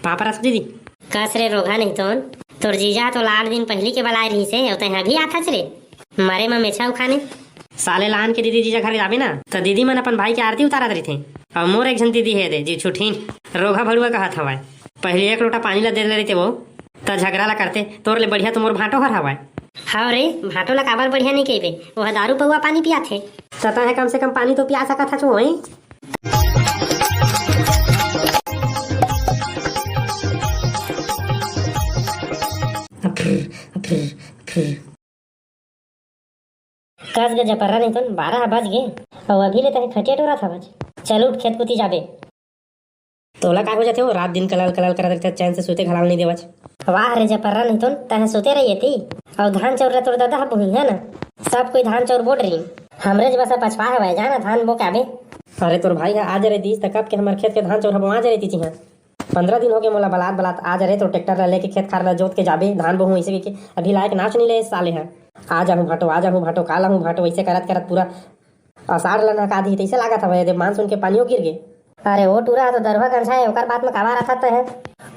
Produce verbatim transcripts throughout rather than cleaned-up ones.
Papa रस दीदी। कस रे रोगहा नहीं तोन, तोर जीजा तो लान दिन पहिली के बलाए रहिसे, अउ तैं अभी आथस रे। मरे म मेछा उखाने। साले लान के दीदी जीजा घर जाबे ना, त दीदी मन अपन भाई के आरती उतारत रहिथे। अउ मोर एक झन दीदी हे दे, जी छुठिन। रोगहा भड़ुआ कहत हवय, पहिली एक लोटा पानी ला दे ले रहिते वो, त झगड़ा ला करते, तोर ले बढ़िया तो मोर भांटो हर हवय। हव रे, भांटो ला काबर बढ़िया नइ कहिबे, ओह दारू पौवा पानी पियाथे। त तैं ह कम से कम पानी तो पिया सकत हच वही। कस गे जपर्रा नहीं तोन, बारह बज गे, अउ अभी ले तैं खटिया टोरत हवच। चल उठ, खेत कुती जाबे। तोला का हो जाथे वो, रात दिन कलल कलल करत रहिथे, चैन से सुते घलाल नहीं देवच। वाह रे जपर्रा नहीं तोन, तैं सुते रहिए ती, अउ धान चाउर ला तोर ददा ह बोही है ना, सब कोई धान चाउर बोट रही, हमरे ज बस पछवा हवय, जा ना धान बो के आबे। अरे तोर भाई ह आ जरे दिस त कब के हमर खेत के धान चाउर ह बोआ जरे ती चिहा। पंद्रह दिन हो गे मोला बलात बलात, आ जरे तो ट्रैक्टर ला लेके खेत खार ला जोत के जाबे, धान बोहूं अइसे कहिके। अभी लायक नाच नहीं ले साले ह। आ जाहूं भांटो, आ जाहूं भांटो, का लाहूं भांटो, अइसे करत करत पूरा आषाढ़ ला नहका दिही, तइसे लागत हवय, एदे मानसून के पानियो गिर गे। अरे ओ टूरा ह तो दरुहा गंझा हे, ओकर बात म काबर आथत हे?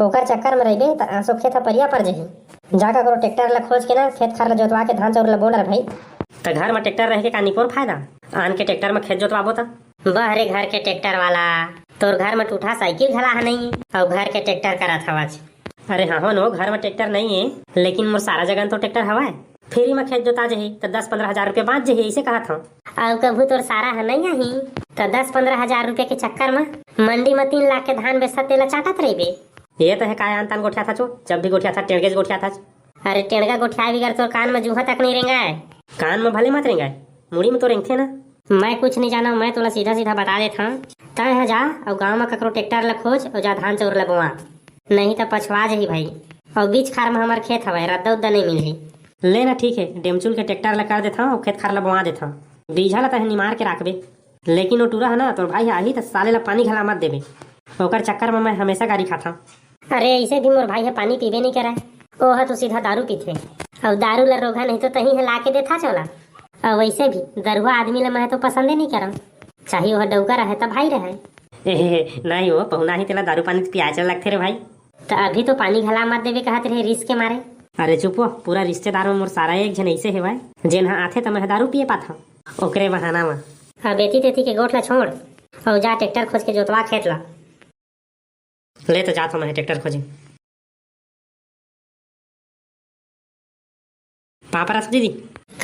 ओकर चक्कर म रहिबे त आंसो खेत ह परिया पर जही। जा ककरो ट्रैक्टर ला खोज के ना, खेत खार ला जोतवा के धान चाउर ला बोन रे भाई। त घर म ट्रैक्टर रह के का निपोर फायदा? आन के ट्रैक्टर म खेत जोतवाबो त। बह रे घर के ट्रैक्टर वाला, तोर घर म टूठा साइकिल घला ह नहीं, अउ घर के ट्रैक्टर करत हवच। अरे हाँ हो नो, घर म ट्रैक्टर नहीं है, लेकिन मोर सारा जगह तो ट्रैक्टर हवय। फ्री म खेत जोता जही, त दस पंद्रह हजार रुपया बांच जही, अइसे कहत हंव। अउ कभू तोर सारा ह नहीं आही, त दस पंद्रह हजार रुपया के चक्कर म मंडी म तीन लाख के धान बेचत तेला चाटत रहिबे। ये तो है काय आन तान गोठियाथच, जब भी गोठियाथच टेड़गेच गोठियाथच। अरे टेड़गा गोठियाए बिगर तोर कान म जूहा तक नहीं रेंगाय। कान म भले मत रेंगाय, मुड़ी म तो रेंगथे ना। मैं कुछ नहीं जानव, मैं तोला सीधा सीधा बता देत हंव। तैं ह जा अउ गांव म ककरो ट्रैक्टर ल खोज अउ जा धान चाउर ल बोआ। नहीं त पछवा जही भाई। अउ बीच खार म हमर खेत हवय, रद्दा उद्दा नहीं मिलही। ले ना ठीक है, डेमचुल के ट्रैक्टर ल कर देथंव अउ खेत खार ल बोआ देथंव। बीजहा ल तैं ह निमार के राखबे। लेकिन ओ टूरा ह ना, तोर भाई ह आही त साले ल पानी घला मत देबे। ओकर चक्कर म मैं हमेशा गारी खाथंव। अरे अइसे भी मोर भाई ह पानी पीबे नहीं करय, ओ ह तो सीधा दारू पीथे। अउ दारू ल रोगहा नहीं तो तहीं ह ला के देथा चोला। अउ वइसे भी दरुहा आदमी ल मैं तो पसंदे नहीं करंव, चाहे ओ ह डउका रहय त भाई रहय। ए, नहीं हो पहुना ही तेला दारू पानी पियाए चल लगथे रे भाई। त अभी तो पानी घला मत देबे कहत रहे रिस के मारे। अरे चुप हो, पूरा रिश्तेदार म मोर सारा एक झन अइसे हेवय, जेन ह आथे त मैं ह दारू पिए पाथंव, ओकरे बहाना म। अब एती तेती के गोठ ल छोड़, अउ जा ट्रैक्टर खोज के जोतवा खेत ल। ले त जात हंव मैं ट्रैक्टर खोजे। पापा रस दीदी।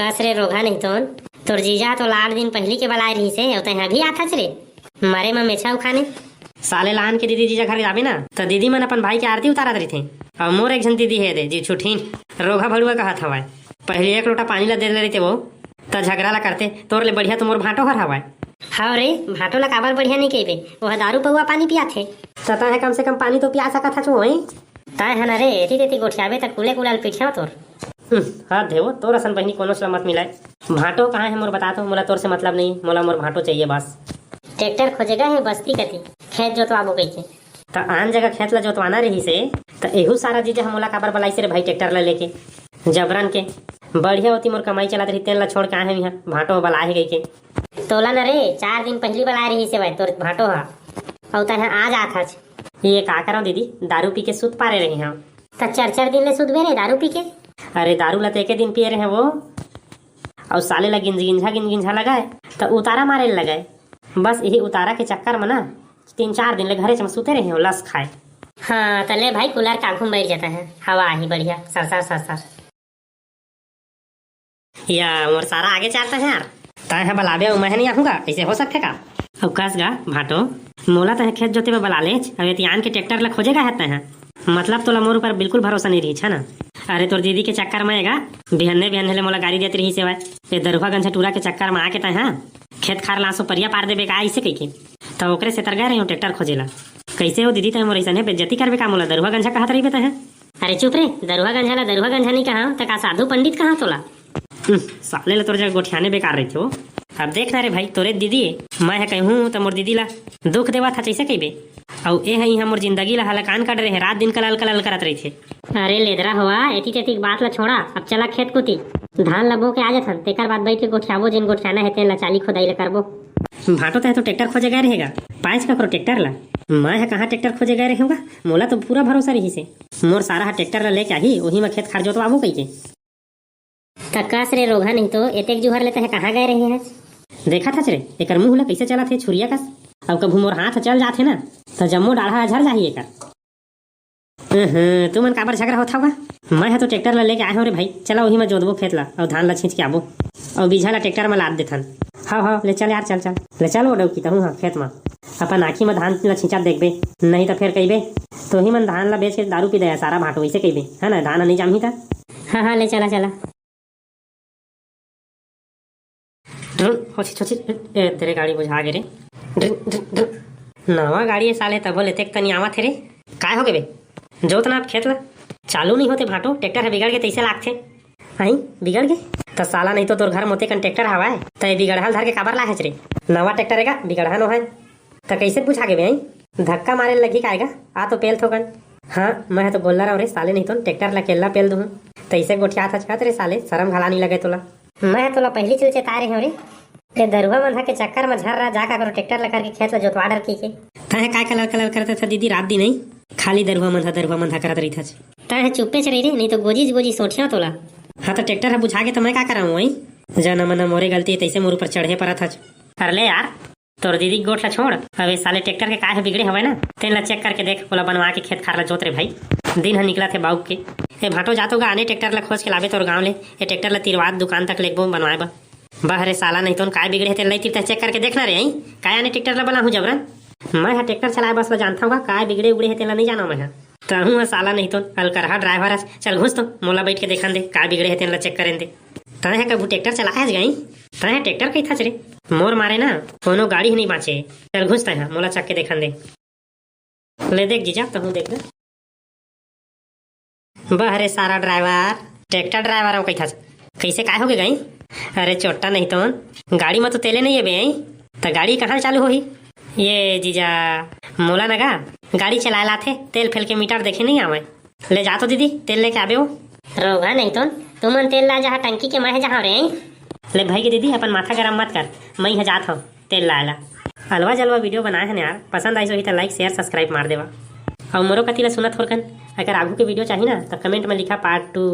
कस रे रोगहा नहीं तोन, तोर जीजा तो लाड दिन पहिली के बलाए रहिसे, अउ तैं अभी आथच रे। मरे म मेछा उखाने। साले लान के दीदी जीजा घर जाबे ना, त दीदी मन अपन भाई के आरती उतारत रहिथे। अउ मोर एक झन दीदी हे दे, जी छुठिन। रोगहा भड़ुआ कहत हवय, पहिली एक लोटा पानी ल दे ले रहिते वो, त झगड़ा ल करते, तोर ले बढ़िया तो मोर भांटो हर हवय। हव रे, भांटो ल काबर बढ़िया नहीं कहिबे, ओह दारू पौवा पानी पियाथे। त तैं ह कम से कम पानी तो पिया सकत हच वही। तैं ह न रे, एती तेती गोठियाबे त कुले कुला ल पीठियाव तोर। हम्म, हद हे वो, तोर असन बहिनी कोनो से मत मिलाय। भांटो कहाँ हे मोर बता तो, मोला तोर से मतलब नहीं, मोला मोर भांटो चाहिए बस। ट्रैक्टर खोजे गए हे बस्ती कती, खेत जोतवाबो कहिके। त आन जगह खेत ला जोतवाना रहिसे, त एहू सारा जीजा ह मोला काबर बलाइसे रे भाई ट्रैक्टर ला लेके? जबरन के। बढ़िया होती मोर कमाई चलत रही, तेन ला छोड़ के आए हंव इहाँ, भांटो बलाए हे कहिके। तोला न रे, चार दिन पहिली बलाए रहिसे भाई तोर भांटो ह, अउ तैं ह आज आथच। ये का करंव दीदी, दारू पी के सुत पारे रहे हंव। त चार चार दिन ले सुतबे रे दारू पी के? अरे दारू ला त एके दिन पिए रहे वो, अउ साले ला गिंज गिंझा गिंज गिंझा लगाए, त उतारा मारे ल लगाए। बस यही उतारा के चक्कर म ना तीन चार दिन ले घरे म सुते रहे हंव लस खाए। हाँ त ले भाई कूलर के आगू म बैठ जात हंव, हवा आही बढ़िया सरसर सरसर। या मोर सारा आगे चारत हे यार। तैं ह बलाबे अउ मैं ह नहीं आहूं का? अइसे हो सकथे का? अउ कस गा भांटो, मोला तैं ह खेत जोते बर बला लेच, अउ एती आन के ट्रैक्टर ला खोजे गा हे तैं ह? मतलब तोला मोर ऊपर बिल्कुल भरोसा नहीं रहिस हे ना? अरे तोर दीदी के चक्कर म ए गा, बिहन्ने बिहन्ने ले मोला गारी देत रहिस हवय। ए दरुहा गंझा टूरा के चक्कर म आके तैं ह खेत खार ला आंसू परिया पार देबे का अइसे कहिके? त ओकरे सेती गे रहे हंव ट्रैक्टर खोजे ला। कइसे हो दीदी, तैं मोर अइसने बेइज्जती करबे का मोला, दरुहा गंझा कहत रहिबे तैं ह? अरे चुप रे, दरुहा गंझा ला दरुहा गंझा नहीं कहांव, त का साधु पंडित कहांव तोला? हम्म, साले ला तोर जगह गोठियाने बेकार रहिथे वो। अब देख ना रे भाई, तोरे दीदी ए, मैं ह कहूं त मोर दीदी ला दुख देवत हच अइसे कहिबे। अउ ए ह इहाँ मोर जिंदगी ला हलाकान कर डरे हे, रात दिन कलल कलल करत रहिथे। अरे लेदरा होवा, एती तेती के बात ला छोड़ा, अब चला खेत कुती। धान ला बो के आ जाथन, तेकर बाद बइठ के गोठियाबो, जेन गोठियाना हे तेन ला, चाली खोदाई ला करबो। भांटो, तैं तो ट्रैक्टर खोजे गए रहे गा, पाएच ककरो ट्रैक्टर ला? मैं ह कहाँ ट्रैक्टर खोजे गए रहेंव गा? मोला तो पूरा भरोसा रहिस हे, मोर सारा ह ट्रैक्टर ला लेके आही, ओही म खेत खार जोतवाबो कहिके। त कस रे रोगहा, नहीं तो एतेक जुहर ले तैं ह कहाँ गए रहे हस? देखत हस रे, एकर मुंह ला कइसे चलत हे छुरिया कस। अउ कभू मोर हाथ चल जाथे ना, त जम्मो डाढ़ा ह झर जाही एकर। अहं, तुमन काबर झगरा होत हव गा? मैं ह तो ट्रैक्टर ला लेके आए हंव रे भाई, चला ओही म जोतबो खेत ला, अउ धान ला छींच के आबो, अउ बीजहा ला ट्रैक्टर म लाद देथन। हव हव, ले चल यार, चल चल, ले चल ओ डौकी तहूं ह खेत म, अपन आँखी म धान ला छींचत देखबे, नहीं त फेर कहिबे, तोही मन धान ला बेच के दारू पी दे सारा भांटो, वइसे कहिबे, है ना, धान ह नहीं जामही त। हाँ हाँ, ले चला चला। ड्रुन, होछी, होछी, ए, तेरे गाड़ी बुझा गे रे। ड्रुन, ड्रुन, ड्रुन। नवा गाड़ी हे साले, तभो ले तेक तनी आवत हे रे। काय हो गे बे? जोत ना अब खेत ला। चालू नहीं होते भांटो, ट्रैक्टर ह बिगड़ गे तइसे लागथे। हई, बिगड़ गे? त साला नहीं तो तोर घर मोते कन ट्रैक्टर हवय, त ए बिगड़हल धर के काबर लाहेच रे? नवा ट्रैक्टर हे गा, बिगड़हा नो हय। त कइसे बुझा गे बे, हई? धक्का मारे ल लगही काय गा? आ तो पेल थोकन। हाँ, मैं ह तो गोल्लर हंव रे साले, नहीं तो ट्रैक्टर ला केल्ला पेल दूहूं। तइसे गोठियात हच कत रे साले, शरम घला नहीं लगे तोला। मैं ह तोला पहिली चल चेताए रहे हंव रे। ते दरुहा मंधा के चक्कर म झर रहा, जा काकरो ट्रैक्टर ला करके खेत ला जोतवा डर कहिके। तैं ह काय कलर कलर करत हस दीदी, रात दिन ही खाली दरुहा मंधा, दरुहा मंधा करत रहिथच। तैं ह चुप्पेच रही रे, नहीं तो गोजीच गोजी सोटियां तोला। हाँ, त ट्रैक्टर ह बुझा गे त मैं का करंव वही? जना मना मोरे गलती, तइसे मोर ऊपर चढ़े परत हच। अरे ले यार, तोर दीदी के गोठ ला छोड़, अब ए साले ट्रैक्टर के काय ह बिगड़े हवय ना, तेन ला चेक करके देख, ओला बनवा के खेत खार ला जोत रे भाई। दिन ह निकलत हे बाउक के। ए भांटो, जा तो गा आने ट्रैक्टर ला खोज के लाबे तोर गांव ले, ए ट्रैक्टर ला तिरवात दुकान तक लेगबो बनवाए बर। बह रे साला, नहीं तो काय बिगड़े हे तेन ला, तिरता चेक करके देखना रे, आई काय आने ट्रैक्टर ला बलाहूं जबरन। मैं ह ट्रैक्टर चलाए बस ला जानथंव गा, काय बिगड़े उगड़े हे तेन ला नहीं जानंव मैं ह। तहूं ह साला नहीं तो अलकरहा ड्राइवर हस, चल घुस तो, मोला बैठ के देखन दे, काय बिगड़े हे तेन ला चेक करेन दे। तैं ह कभू ट्रैक्टर चलाए हस गई? तैं ह ट्रैक्टर कहिथच रे। मोर मारे ना कोनो गाड़ी ही नहीं बांचे। चल घुस तैं ह, मोला चक के देखन दे। ले देख जीजा, तहूं देख दे। बह रे सारा ड्राइवर, ट्रैक्टर ड्राइवर हंव कहिथच। कइसे काय हो गे गई? अरे चोट्टा नहीं तो गाड़ी म तो तेले नहीं हे बे, आई त गाड़ी कहाँ चालू होही? ये जीजा, मोला न गा गाड़ी चलाए लाथे, तेल फेल के मीटर देखे नहीं आवय। ले जा तो दीदी, तेल लेके आबे हो। रोगहा नहीं तो, तुमन तेल ला जहाँ टंकी के, मैं जहाँ रे। ले भाई के दीदी, अपन माथा गरम मत कर, मैं ह जात हंव तेल लाए ला। अलवा जलवा वीडियो बनाए हन यार, पसंद आइस होही त like, share, subscribe मार देवा। अउ मोरो कति ला सुनत होरकन, अगर आगू के वीडियो चाही ना, त comment में लिखा part two।